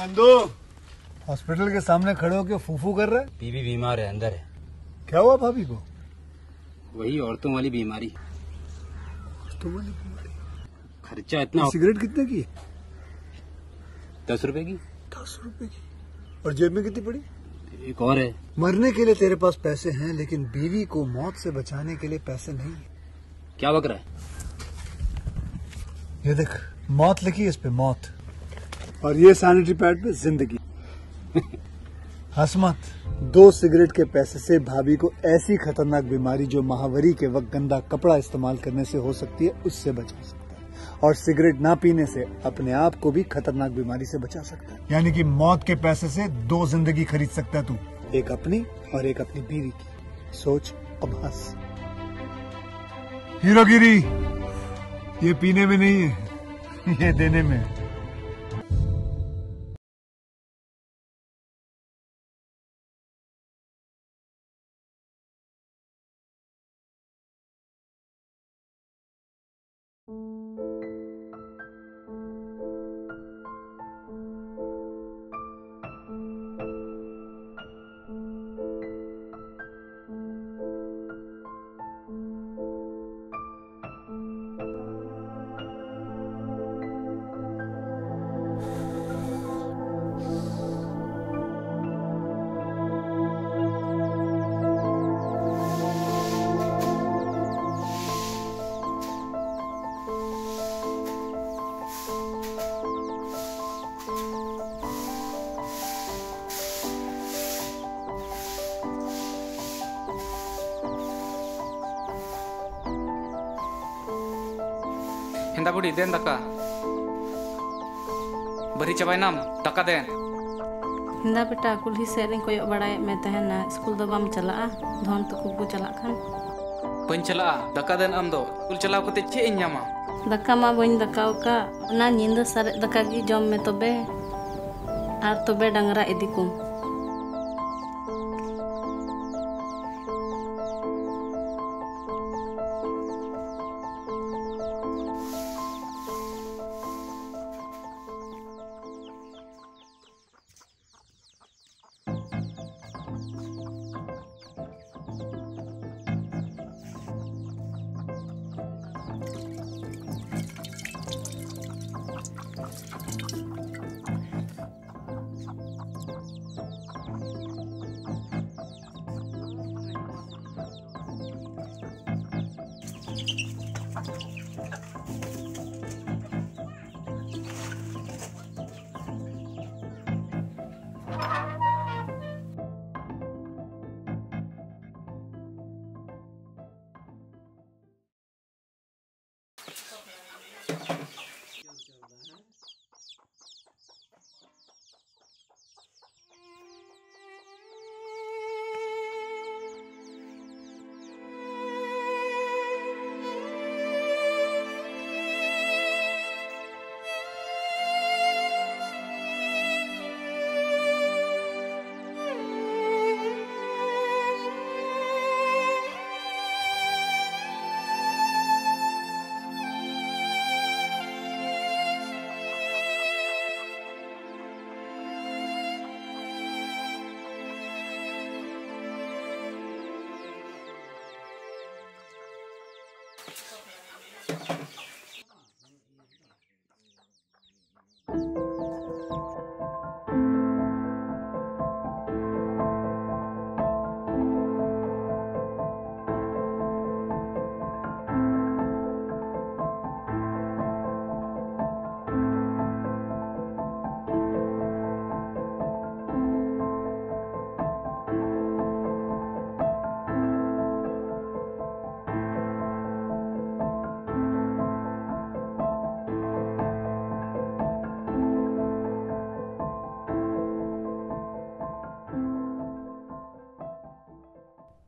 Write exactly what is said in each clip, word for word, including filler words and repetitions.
दो। हॉस्पिटल के सामने खड़े होकर फूफू कर रहे हैं। बीवी बीमार है, अंदर है। क्या हुआ भाभी को? वही औरतों वाली बीमारी। औरतों वाली बीमारी। खर्चा इतना। सिगरेट कितने की? दस रुपए की। दस रुपए की। और जेब में कितनी पड़ी? एक और है। मरने के लिए तेरे पास पैसे हैं, लेकिन बीवी को मौत से बचाने के लिए पैसे नहीं है। क्या बक रहा है? ये देख, मौत लिखी है इस पे, मौत। और ये सैनिटरी पैड पे जिंदगी। हंस मत। दो सिगरेट के पैसे से भाभी को ऐसी खतरनाक बीमारी, जो महावरी के वक्त गंदा कपड़ा इस्तेमाल करने से हो सकती है, उससे बचा सकता है। और सिगरेट ना पीने से अपने आप को भी खतरनाक बीमारी से बचा सकता है। यानी कि मौत के पैसे से दो जिंदगी खरीद सकता है तू, एक अपनी और एक अपनी बीवी की। सोच, अब हंस। हीरोगिरी ये पीने में नहीं है, ये देने में है। ᱦᱮᱸᱫᱟ ᱵᱩᱰᱷᱤ, ᱫᱮᱱ ᱫᱟᱠᱟ᱾ ᱵᱟᱹᱨᱤ ᱪᱟᱵᱟᱭᱱᱟᱢ, ᱫᱟᱠᱟ ᱫᱮᱱ᱾ ᱦᱮᱸᱫᱟ ᱵᱮᱴᱟ, ᱠᱩᱞᱦᱤ ᱥᱮᱫ ᱨᱤᱧ ᱠᱚᱭᱚᱜ ᱵᱟᱲᱟᱭᱮᱫ ᱢᱮ ᱛᱟᱦᱮᱱᱟ, ᱥᱠᱩᱞ ᱫᱚ ᱵᱟᱢ ᱪᱟᱞᱟᱜᱼᱟ? ᱫᱷᱚᱱ ᱛᱟᱠᱚ ᱠᱚ ᱪᱟᱞᱟᱜ ᱠᱷᱟᱱ᱾ ᱵᱟᱹᱧ ᱪᱟᱞᱟᱜᱼᱟ, ᱫᱟᱠᱟ ᱫᱮᱱ ᱟᱢ ᱫᱚ᱾ ᱥᱠᱩᱞ ᱪᱟᱞᱟᱣ ᱠᱟᱛᱮ ᱪᱮᱫ ᱤᱧ ᱧᱟᱢᱟ? ᱫᱟᱠᱟ ᱢᱟ ᱵᱟᱹᱧ ᱫᱟᱠᱟᱣ ᱟᱠᱟᱫ, ᱚᱱᱟ ᱧᱤᱫᱟᱹ ᱥᱟᱨᱮᱡ ᱫᱟᱠᱟ ᱜᱮ ᱡᱚᱢ ᱢᱮ ᱛᱚᱵᱮ, ᱟᱨ ᱛᱚᱵᱮ ᱰᱟᱝᱨᱟ ᱤᱫᱤ ᱠᱚᱢ᱾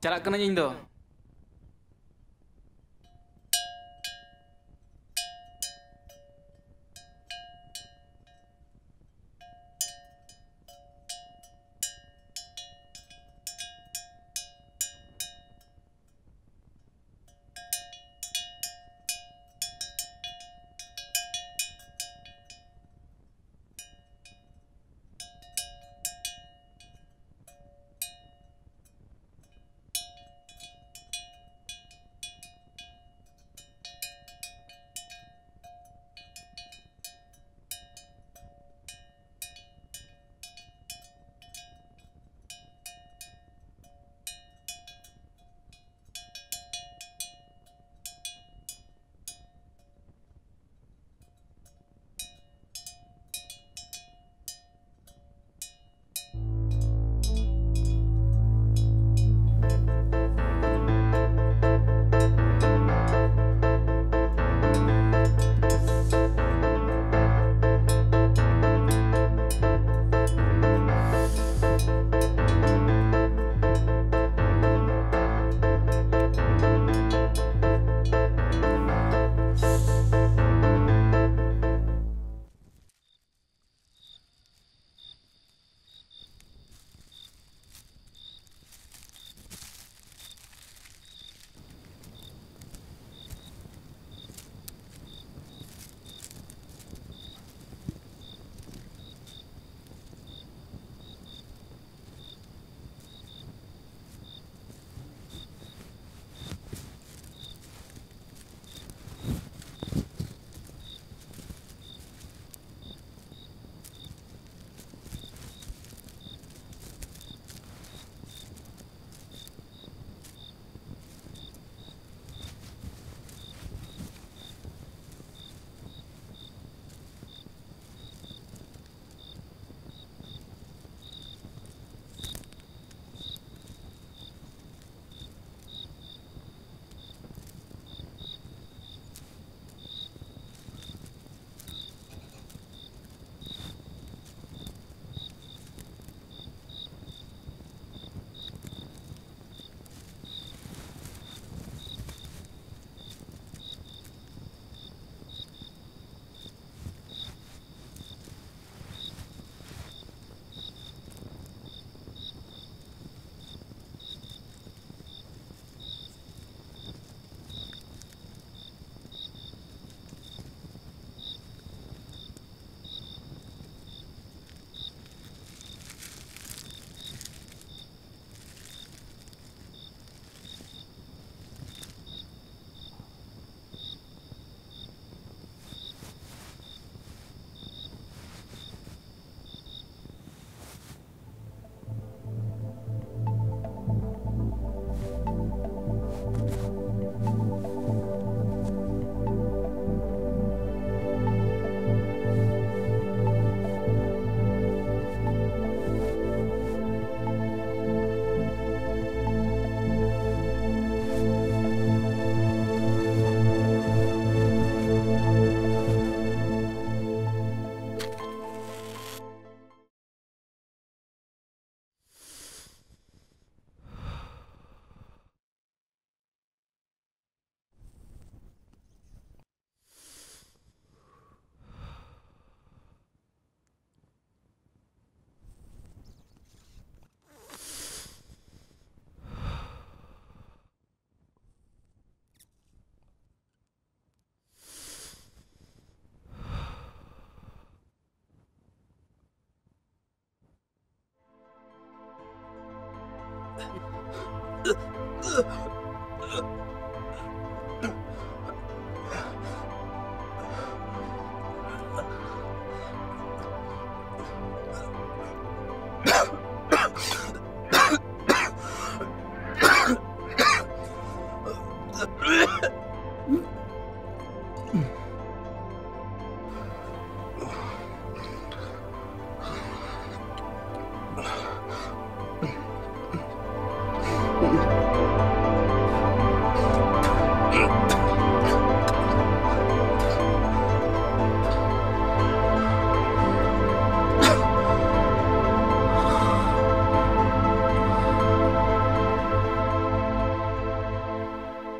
ᱪᱟᱞᱟᱜ ᱠᱟᱹᱱᱟᱹᱧ ᱤᱧ ᱫᱚ᱾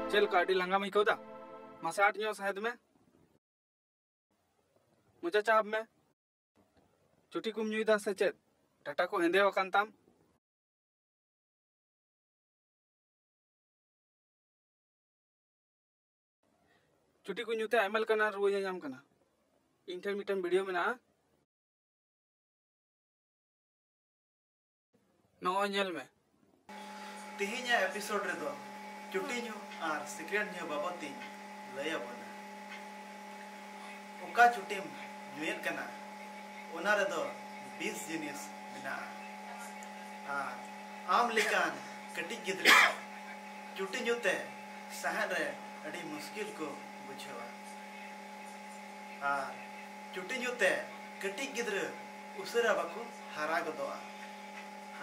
ᱪᱮᱫ ᱞᱮᱠᱟ, ᱟᱹᱰᱤ ᱞᱟᱸᱜᱟᱢ ᱟᱹᱭᱠᱟᱹᱣ ᱫᱟ? ᱢᱟᱥᱮ ᱟᱸᱴ ᱧᱚᱜ ᱥᱟᱦᱮᱫ ᱢᱮ, ᱢᱚᱪᱟ ᱪᱟᱵ ᱢᱮ᱾ ᱪᱩᱴᱤ ᱠᱚᱢ ᱧᱩᱭ ᱫᱟ ᱥᱮ ᱪᱮᱫ? ᱰᱟᱴᱟ ᱠᱚ ᱦᱮᱸᱫᱮ ᱟᱠᱟᱱ ᱛᱟᱢ᱾ ᱪᱩᱴᱤ ᱠᱚ ᱧᱩᱛᱮ ᱟᱭᱢᱟ ᱞᱮᱠᱟᱱᱟᱜ ᱨᱩᱣᱟᱹ ᱧᱟᱧᱟᱢ ᱠᱟᱱᱟ᱾ ᱤᱧ ᱴᱷᱮᱱ ᱢᱤᱫᱴᱮᱱ ᱵᱷᱤᱰᱤᱭᱳ ᱢᱮᱱᱟᱜᱼᱟ, ᱱᱚᱜᱼᱚᱭ ᱧᱮᱞ ᱢᱮ᱾ ᱛᱮᱦᱮᱧᱟᱜ ᱮᱯᱤᱥᱳᱰ ᱨᱮᱫᱚ ᱪᱩᱴᱤ ᱧᱩ ᱟᱨ ᱥᱤᱠᱨᱮᱴ ᱧᱩ ᱵᱟᱵᱚᱫ ᱛᱤᱧ ᱞᱟᱹᱭ ᱟᱵᱚᱱᱟ᱾ ᱚᱠᱟ ᱪᱩᱴᱤᱢ ᱧᱩᱭᱮᱫ ᱠᱟᱱᱟ, ᱚᱱᱟ ᱨᱮᱫᱚ ᱵᱤᱥ ᱡᱤᱱᱤᱥ ᱢᱮᱱᱟᱜᱼᱟ᱾ ᱟᱨ ᱟᱢ ᱞᱮᱠᱟᱱ ᱠᱟᱹᱴᱤᱡ ᱜᱤᱫᱽᱨᱟᱹ ᱪᱩᱴᱤ ᱧᱩᱛᱮ ᱥᱟᱦᱮᱫ ᱨᱮ ᱟᱹᱰᱤ ᱢᱩᱥᱠᱤᱞ ᱠᱚ ᱵᱩᱡᱷᱟᱹᱣᱟ᱾ ᱟᱨ ᱪᱩᱴᱤ ᱧᱩᱛᱮ ᱠᱟᱹᱴᱤᱡ ᱜᱤᱫᱽᱨᱟᱹ ᱩᱥᱟᱹᱨᱟ ᱵᱟᱠᱚ ᱦᱟᱨᱟ ᱜᱚᱫᱚᱜᱼᱟ᱾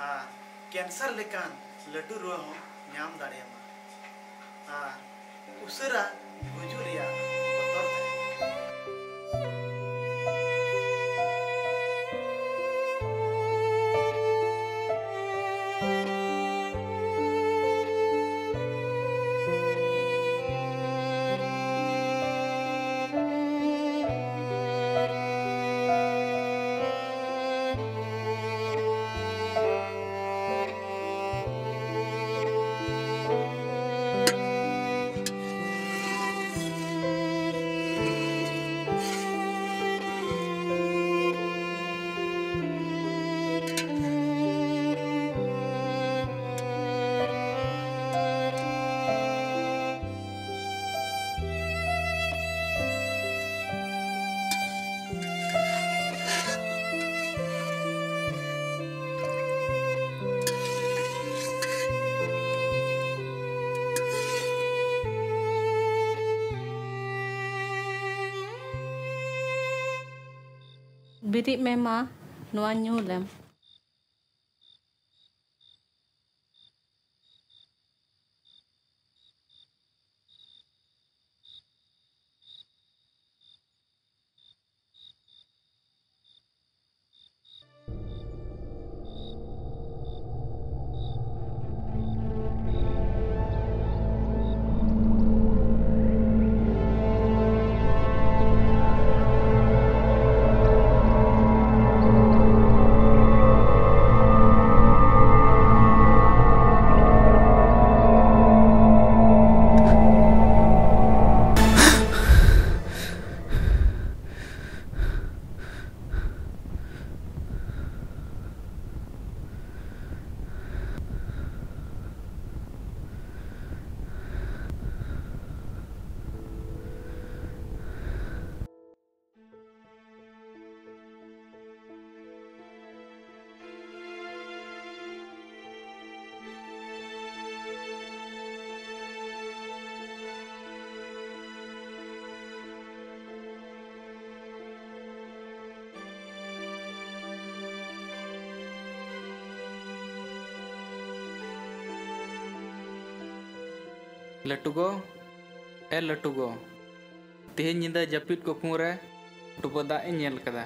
ᱟᱨ ᱠᱮᱱᱥᱟᱨ ᱞᱮᱠᱟᱱ ᱞᱟᱹᱴᱩ ᱨᱩᱣᱟᱹ ᱦᱚᱸ ᱧᱟᱢ ᱫᱟᱲᱮᱭᱟᱢᱟ᱾ ᱟᱨ ᱩᱥᱟᱹᱨᱟ ᱜᱩᱡᱩᱜ ᱨᱮᱭᱟᱜ ᱵᱚᱛᱚᱨ ᱛᱟᱦᱮᱱᱟ᱾ ᱵᱮᱨᱮᱫ ᱢᱮ ᱢᱟ, ᱱᱚᱣᱟ ᱧᱩ ᱞᱮᱢ᱾ ᱞᱟᱹᱴᱩ ᱜᱚ, ᱮ ᱞᱟᱹᱴᱩ ᱜᱚ, ᱛᱮᱦᱮᱧ ᱧᱤᱫᱟᱹ ᱡᱟᱹᱯᱤᱫ ᱠᱩᱠᱢᱩ ᱨᱮ ᱰᱩᱵᱟᱹ ᱫᱟᱜ ᱤᱧ ᱧᱮᱞ ᱠᱟᱫᱟ᱾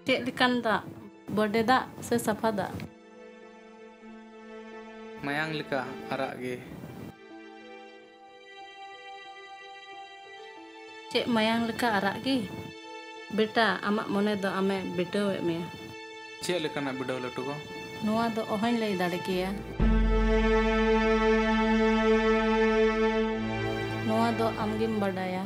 ᱪᱮᱫ ᱞᱮᱠᱟᱱ ᱫᱟᱜ? ᱵᱚᱰᱮ ᱫᱟᱜ ᱥᱮ ᱥᱟᱯᱷᱟ ᱫᱟᱜ? ᱢᱟᱭᱟᱝ ᱞᱮᱠᱟ ᱟᱨᱟᱜ ᱜᱮ᱾ ᱪᱮᱫ ᱢᱟᱭᱟᱝ ᱞᱮᱠᱟ ᱟᱨᱟᱜ ᱜᱮ? ᱵᱮᱴᱟ, ᱟᱢᱟᱜ ᱢᱚᱱᱮ ᱫᱚ ᱟᱢᱮ ᱵᱤᱰᱟᱹᱣᱮᱫ ᱢᱮᱭᱟ᱾ ᱪᱮᱫ ᱞᱮᱠᱟᱱᱟᱜ ᱵᱤᱰᱟᱹᱣ, ᱞᱟᱹᱴᱩ ᱜᱚ? ᱱᱚᱣᱟ ᱫᱚ ᱚᱦᱚᱧ ᱞᱟᱹᱭ ᱫᱟᱲᱮ ᱠᱮᱭᱟ᱾ ᱱᱚᱣᱟ ᱫᱚ ᱟᱢᱜᱮᱢ ᱵᱟᱰᱟᱭᱟ᱾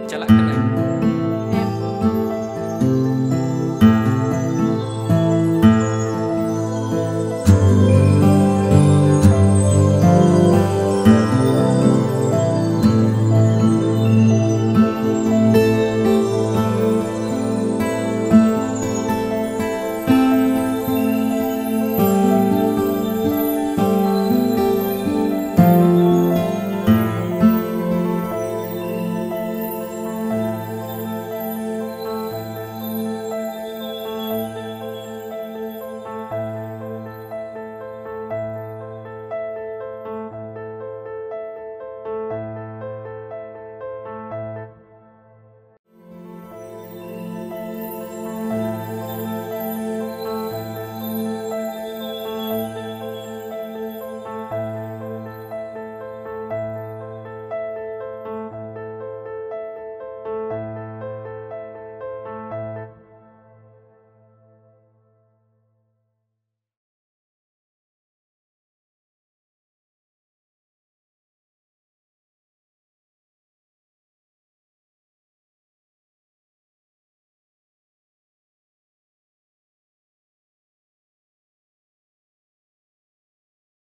ᱪᱟᱞᱟᱜ ᱠᱟᱱᱟ᱾